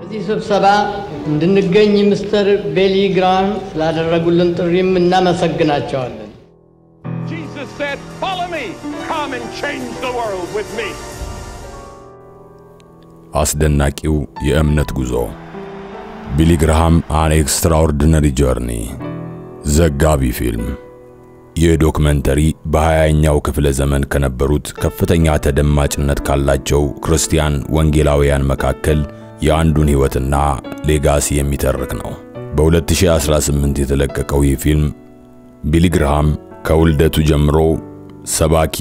በዚህ ስብሰባ እንድንገኝ ሚስተር ቢሊ ግራሃም ስላደረጉልን ጥሪም እናመሰግናቸዋለን። Jesus said, "Follow me. Come and change the world with me." አስደናቂው የእምነት ጉዞ፣ ቢሊ ግርሃም An Extraordinary Journey ዘጋቢ ፊልም። ይህ ዶክመንተሪ በ20ኛው ክፍለ ዘመን ከነበሩት ከፍተኛ ተደማጭነት ካላቸው ክርስቲያን ወንጌላውያን መካከል የአንዱን ሕይወትና legacy የሚተርክ ነው። በ2018 የተለቀቀው ይህ ፊልም ቢሊ ግርሃም ከውልደቱ ጀምሮ ሰባኪ፣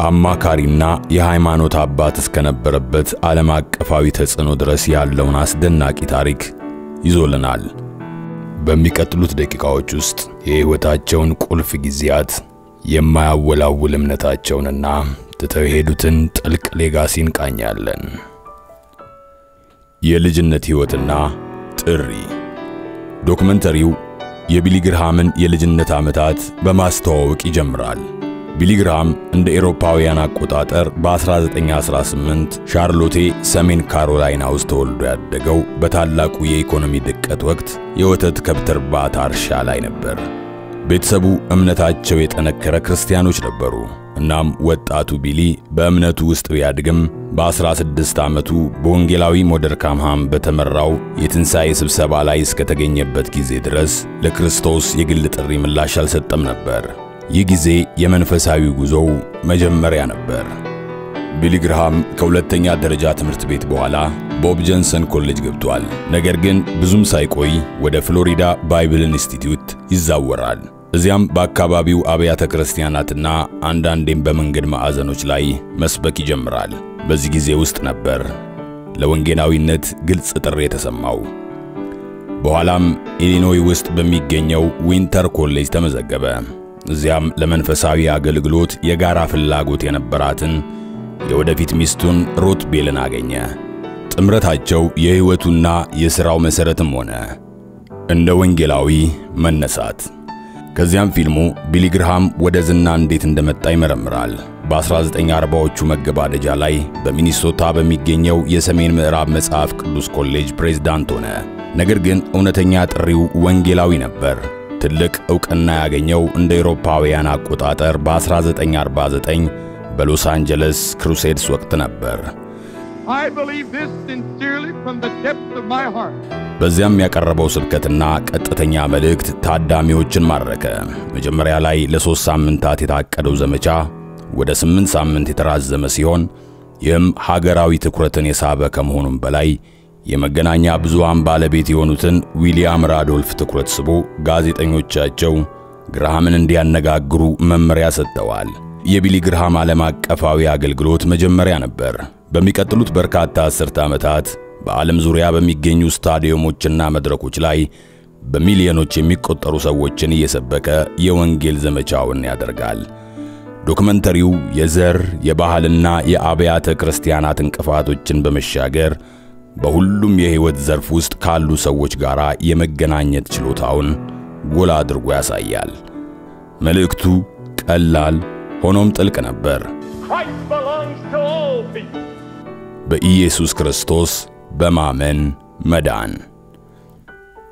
አማካሪና የሃይማኖት አባት እስከነበረበት ዓለም አቀፋዊ ተጽዕኖ ድረስ ያለውን አስደናቂ ታሪክ ይዞልናል። በሚቀጥሉት ደቂቃዎች ውስጥ የሕይወታቸውን ቁልፍ ጊዜያት፣ የማያወላውል እምነታቸውንና ትተው የሄዱትን ጥልቅ legacy እንቃኛለን። የልጅነት ሕይወትና ጥሪ። ዶክመንተሪው የቢሊ ግርሃምን የልጅነት ዓመታት በማስተዋወቅ ይጀምራል። ቢሊ ግርሃም እንደ ኤሮፓውያን አቆጣጠር በ1918 ሻርሎቴ ሰሜን ካሮላይና ውስጥ ተወልዶ ያደገው በታላቁ የኢኮኖሚ ድቀት ወቅት የወተት ከብት እርባታ እርሻ ላይ ነበር። ቤተሰቡ እምነታቸው የጠነከረ ክርስቲያኖች ነበሩ። እናም ወጣቱ ቢሊ በእምነቱ ውስጥ ቢያድግም በ16 ዓመቱ በወንጌላዊ ሞደር ካምሃም በተመራው የትንሣኤ ስብሰባ ላይ እስከተገኘበት ጊዜ ድረስ ለክርስቶስ የግል ጥሪ ምላሽ አልሰጠም ነበር። ይህ ጊዜ የመንፈሳዊ ጉዞው መጀመሪያ ነበር። ቢሊ ግርሃም ከሁለተኛ ደረጃ ትምህርት ቤት በኋላ ቦብ ጆንሰን ኮሌጅ ገብቷል። ነገር ግን ብዙም ሳይቆይ ወደ ፍሎሪዳ ባይብል ኢንስቲትዩት ይዛወራል። እዚያም በአካባቢው አብያተ ክርስቲያናትና አንዳንዴም በመንገድ ማዕዘኖች ላይ መስበክ ይጀምራል። በዚህ ጊዜ ውስጥ ነበር ለወንጌላዊነት ግልጽ ጥሪ የተሰማው። በኋላም ኢሊኖይ ውስጥ በሚገኘው ዊንተር ኮሌጅ ተመዘገበ። እዚያም ለመንፈሳዊ አገልግሎት የጋራ ፍላጎት የነበራትን የወደፊት ሚስቱን ሩት ቤልን አገኘ። ጥምረታቸው የሕይወቱና የሥራው መሠረትም ሆነ። እንደ ወንጌላዊ መነሳት። ከዚያም ፊልሙ ቢሊ ግርሃም ወደ ዝና እንዴት እንደመጣ ይመረምራል። በ1940ዎቹ መገባደጃ ላይ በሚኒሶታ በሚገኘው የሰሜን ምዕራብ መጽሐፍ ቅዱስ ኮሌጅ ፕሬዝዳንት ሆነ። ነገር ግን እውነተኛ ጥሪው ወንጌላዊ ነበር። ትልቅ ዕውቅና ያገኘው እንደ አውሮፓውያን አቆጣጠር በ1949 በሎስ አንጀለስ Crusades ወቅት ነበር። I believe this sincerely from the depths of my heart. በዚያም ያቀረበው ስብከትና ቀጥተኛ መልእክት ታዳሚዎችን ማረከ። መጀመሪያ ላይ ለ3 ሳምንታት የታቀደው ዘመቻ ወደ 8 ሳምንት የተራዘመ ሲሆን ይህም ሀገራዊ ትኩረትን የሳበ ከመሆኑም በላይ የመገናኛ ብዙሃን ባለቤት የሆኑትን ዊሊያም ራዶልፍ ትኩረት ስቦ ጋዜጠኞቻቸው ግርሃምን እንዲያነጋግሩ መመሪያ ሰጥተዋል። የቢሊ ግርሃም ዓለም አቀፋዊ አገልግሎት መጀመሪያ ነበር። በሚቀጥሉት በርካታ አስርተ ዓመታት በዓለም ዙሪያ በሚገኙ ስታዲየሞችና መድረኮች ላይ በሚሊዮኖች የሚቆጠሩ ሰዎችን እየሰበከ የወንጌል ዘመቻውን ያደርጋል። ዶክመንተሪው የዘር፣ የባህልና የአብያተ ክርስቲያናት እንቅፋቶችን በመሻገር በሁሉም የሕይወት ዘርፍ ውስጥ ካሉ ሰዎች ጋር የመገናኘት ችሎታውን ጎላ አድርጎ ያሳያል። መልእክቱ ቀላል ሆኖም ጥልቅ ነበር። Christ belongs to all people. በኢየሱስ ክርስቶስ በማመን መዳን።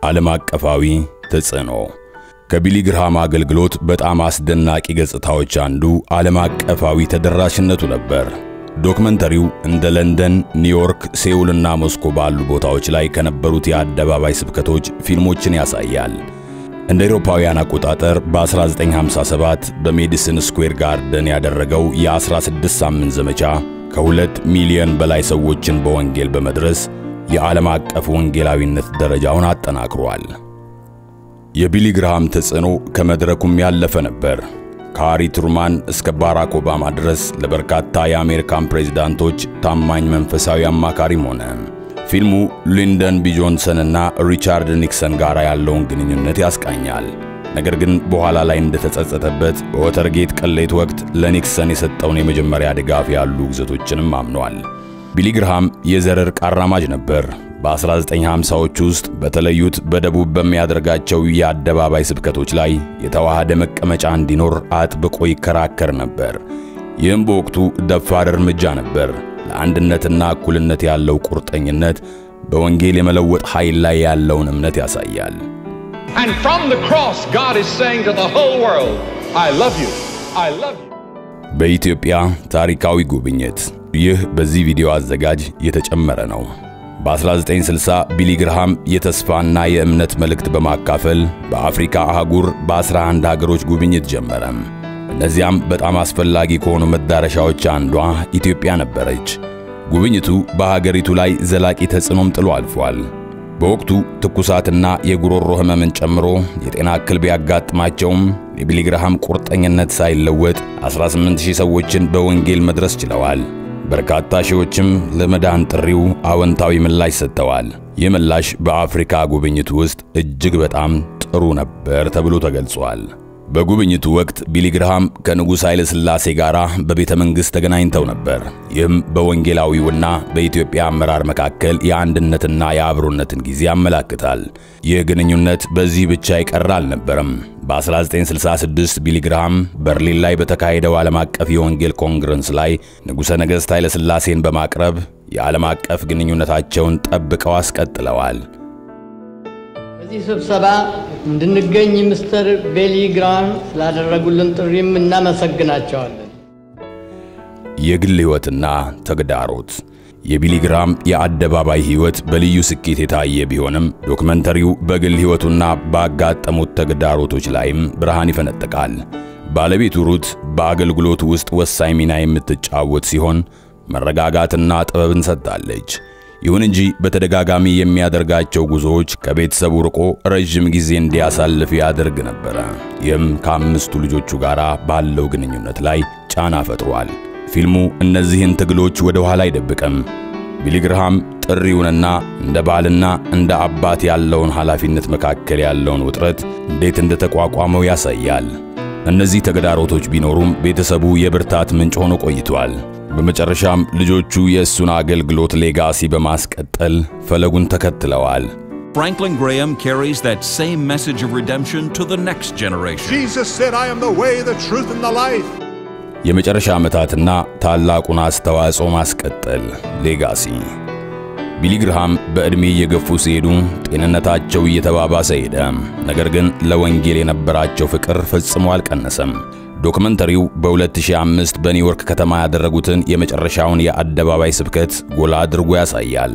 ዓለም አቀፋዊ ተጽዕኖ። ከቢሊ ግርሃም አገልግሎት በጣም አስደናቂ ገጽታዎች አንዱ ዓለም አቀፋዊ ተደራሽነቱ ነበር። ዶክመንተሪው እንደ ለንደን፣ ኒውዮርክ፣ ሴውልና ሞስኮ ባሉ ቦታዎች ላይ ከነበሩት የአደባባይ ስብከቶች ፊልሞችን ያሳያል። እንደ አውሮፓውያን አቆጣጠር በ1957 በሜዲሰን ስኩዌር ጋርደን ያደረገው የ16 ሳምንት ዘመቻ ከ2 ሚሊዮን በላይ ሰዎችን በወንጌል በመድረስ የዓለም አቀፍ ወንጌላዊነት ደረጃውን አጠናክሯል። የቢሊ ግርሃም ተጽዕኖ ከመድረኩም ያለፈ ነበር። ከሃሪ ትሩማን እስከ ባራክ ኦባማ ድረስ ለበርካታ የአሜሪካን ፕሬዝዳንቶች ታማኝ መንፈሳዊ አማካሪም ሆነ። ፊልሙ ሊንደን ቢ ጆንሰን እና ሪቻርድ ኒክሰን ጋር ያለውን ግንኙነት ያስቃኛል። ነገር ግን በኋላ ላይ እንደተጸጸተበት በወተርጌት ቅሌት ወቅት ለኒክሰን የሰጠውን የመጀመሪያ ድጋፍ ያሉ ውግዘቶችንም አምኗል። ቢሊ ግርሃም የዘር እርቅ አራማጅ ነበር። በ1950ዎቹ ውስጥ በተለዩት በደቡብ በሚያደርጋቸው የአደባባይ ስብከቶች ላይ የተዋሃደ መቀመጫ እንዲኖር አጥብቆ ይከራከር ነበር። ይህም በወቅቱ ደፋር እርምጃ ነበር። ለአንድነትና እኩልነት ያለው ቁርጠኝነት በወንጌል የመለወጥ ኃይል ላይ ያለውን እምነት ያሳያል። And from the cross, God is saying to the whole world, I love you. I love you. በኢትዮጵያ ታሪካዊ ጉብኝት ይህ በዚህ ቪዲዮ አዘጋጅ የተጨመረ ነው። በ1960 ቢሊ ግርሃም የተስፋና የእምነት መልእክት በማካፈል በአፍሪካ አህጉር በ11 ሀገሮች ጉብኝት ጀመረ። እነዚያም በጣም አስፈላጊ ከሆኑ መዳረሻዎች አንዷ ኢትዮጵያ ነበረች። ጉብኝቱ በሀገሪቱ ላይ ዘላቂ ተጽዕኖም ጥሎ አልፏል። በወቅቱ ትኩሳትና የጉሮሮ ህመምን ጨምሮ የጤና እክል ቢያጋጥማቸውም የቢሊ ግርሃም ቁርጠኝነት ሳይለወጥ 18000 ሰዎችን በወንጌል መድረስ ችለዋል። በርካታ ሺዎችም ለመዳን ጥሪው አወንታዊ ምላሽ ሰጥተዋል። ይህ ምላሽ በአፍሪካ ጉብኝቱ ውስጥ እጅግ በጣም ጥሩ ነበር ተብሎ ተገልጿል። በጉብኝቱ ወቅት ቢሊ ግርሃም ከንጉሥ ኃይለ ሥላሴ ጋር በቤተ መንግሥት ተገናኝተው ነበር። ይህም በወንጌላዊውና በኢትዮጵያ አመራር መካከል የአንድነትና የአብሮነትን ጊዜ ያመላክታል። ይህ ግንኙነት በዚህ ብቻ ይቀር አልነበረም። በ1966 ቢሊ ግርሃም በርሊን ላይ በተካሄደው ዓለም አቀፍ የወንጌል ኮንግረስ ላይ ንጉሠ ነገሥት ኃይለ ሥላሴን በማቅረብ የዓለም አቀፍ ግንኙነታቸውን ጠብቀው አስቀጥለዋል። በዚህ ስብሰባ እንድንገኝ ሚስተር ቢሊ ግራሃም ስላደረጉልን ጥሪም እናመሰግናቸዋለን። የግል ሕይወትና ተግዳሮት። የቢሊ ግርሃም የአደባባይ ሕይወት በልዩ ስኬት የታየ ቢሆንም ዶክመንተሪው በግል ሕይወቱና ባጋጠሙት ተግዳሮቶች ላይም ብርሃን ይፈነጥቃል። ባለቤቱ ሩት በአገልግሎቱ ውስጥ ወሳኝ ሚና የምትጫወት ሲሆን መረጋጋትና ጥበብን ሰጥታለች። ይሁን እንጂ በተደጋጋሚ የሚያደርጋቸው ጉዞዎች ከቤተሰቡ ርቆ ረጅም ጊዜ እንዲያሳልፍ ያደርግ ነበር። ይህም ከአምስቱ ልጆቹ ጋር ባለው ግንኙነት ላይ ጫና ፈጥሯል። ፊልሙ እነዚህን ትግሎች ወደ ኋላ አይደብቅም። ቢሊ ግርሃም ጥሪውንና እንደ ባልና እንደ አባት ያለውን ኃላፊነት መካከል ያለውን ውጥረት እንዴት እንደተቋቋመው ያሳያል። እነዚህ ተግዳሮቶች ቢኖሩም ቤተሰቡ የብርታት ምንጭ ሆኖ ቆይቷል። በመጨረሻም ልጆቹ የእሱን አገልግሎት legacy በማስቀጠል ፈለጉን ተከትለዋል። Franklin Graham carries that same message of redemption to the next generation. Jesus said, I am the way, the truth, and the life. የመጨረሻ ዓመታትና ታላቁን አስተዋጽኦ ማስቀጠል legacy። ቢሊ ግርሃም በዕድሜ እየገፉ ሲሄዱ ጤንነታቸው እየተባባሰ ሄደ። ነገር ግን ለወንጌል የነበራቸው ፍቅር ፈጽሞ አልቀነሰም። ዶክመንተሪው በ2005 በኒውዮርክ ከተማ ያደረጉትን የመጨረሻውን የአደባባይ ስብከት ጎላ አድርጎ ያሳያል።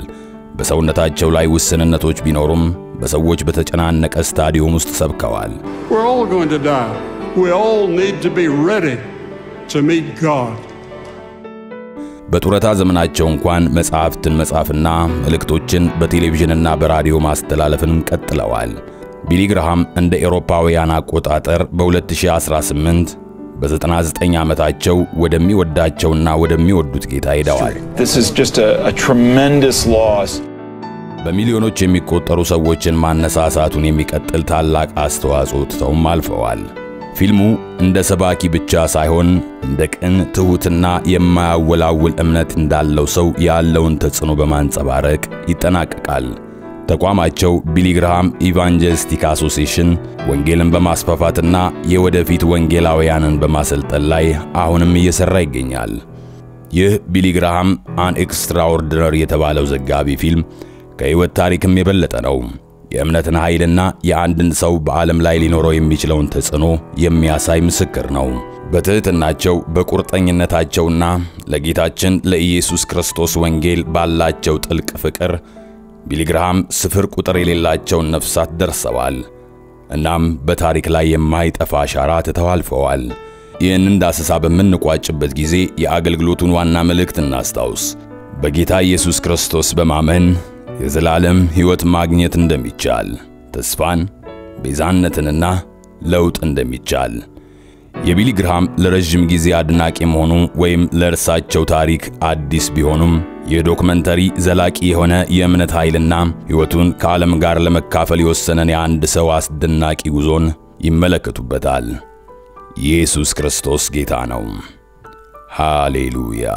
በሰውነታቸው ላይ ውስንነቶች ቢኖሩም በሰዎች በተጨናነቀ ስታዲየም ውስጥ ሰብከዋል። We're all going to die. We all need to be ready to meet God. በጡረታ ዘመናቸው እንኳን መጽሐፍትን መጻፍና መልእክቶችን በቴሌቪዥንና በራዲዮ ማስተላለፍን ቀጥለዋል። ቢሊ ግርሃም እንደ ኤሮፓውያን አቆጣጠር በ2018 በ99 ዓመታቸው ወደሚወዳቸውና ወደሚወዱት ጌታ ሄደዋል። This is just a tremendous loss. በሚሊዮኖች የሚቆጠሩ ሰዎችን ማነሳሳቱን የሚቀጥል ታላቅ አስተዋጽኦ ትተውም አልፈዋል። ፊልሙ እንደ ሰባኪ ብቻ ሳይሆን እንደ ቅን፣ ትሁትና የማያወላውል እምነት እንዳለው ሰው ያለውን ተጽዕኖ በማንጸባረቅ ይጠናቀቃል። ተቋማቸው ቢሊ ግርሃም Evangelistic Association ወንጌልን በማስፋፋትና የወደፊት ወንጌላውያንን በማሰልጠን ላይ አሁንም እየሰራ ይገኛል። ይህ ቢሊ ግርሃም An Extraordinary የተባለው ዘጋቢ ፊልም ከሕይወት ታሪክም የበለጠ ነው። የእምነትን ኃይልና የአንድን ሰው በዓለም ላይ ሊኖረው የሚችለውን ተጽዕኖ የሚያሳይ ምስክር ነው። በትህትናቸው፣ በቁርጠኝነታቸውና ለጌታችን ለኢየሱስ ክርስቶስ ወንጌል ባላቸው ጥልቅ ፍቅር ቢሊ ግርሃም ስፍር ቁጥር የሌላቸውን ነፍሳት ደርሰዋል። እናም በታሪክ ላይ የማይጠፋ አሻራ ትተው አልፈዋል። ይህንን ዳሰሳ በምንቋጭበት ጊዜ የአገልግሎቱን ዋና መልእክት እናስታውስ። በጌታ ኢየሱስ ክርስቶስ በማመን የዘላለም ሕይወት ማግኘት እንደሚቻል፣ ተስፋን፣ ቤዛነትንና ለውጥ እንደሚቻል። የቢሊ ግርሃም ለረጅም ጊዜ አድናቂ መሆኑ ወይም ለእርሳቸው ታሪክ አዲስ ቢሆኑም ይህ ዶክመንተሪ ዘላቂ የሆነ የእምነት ኃይልና ሕይወቱን ከዓለም ጋር ለመካፈል የወሰነን የአንድ ሰው አስደናቂ ጉዞን ይመለከቱበታል። ኢየሱስ ክርስቶስ ጌታ ነው። ሃሌሉያ።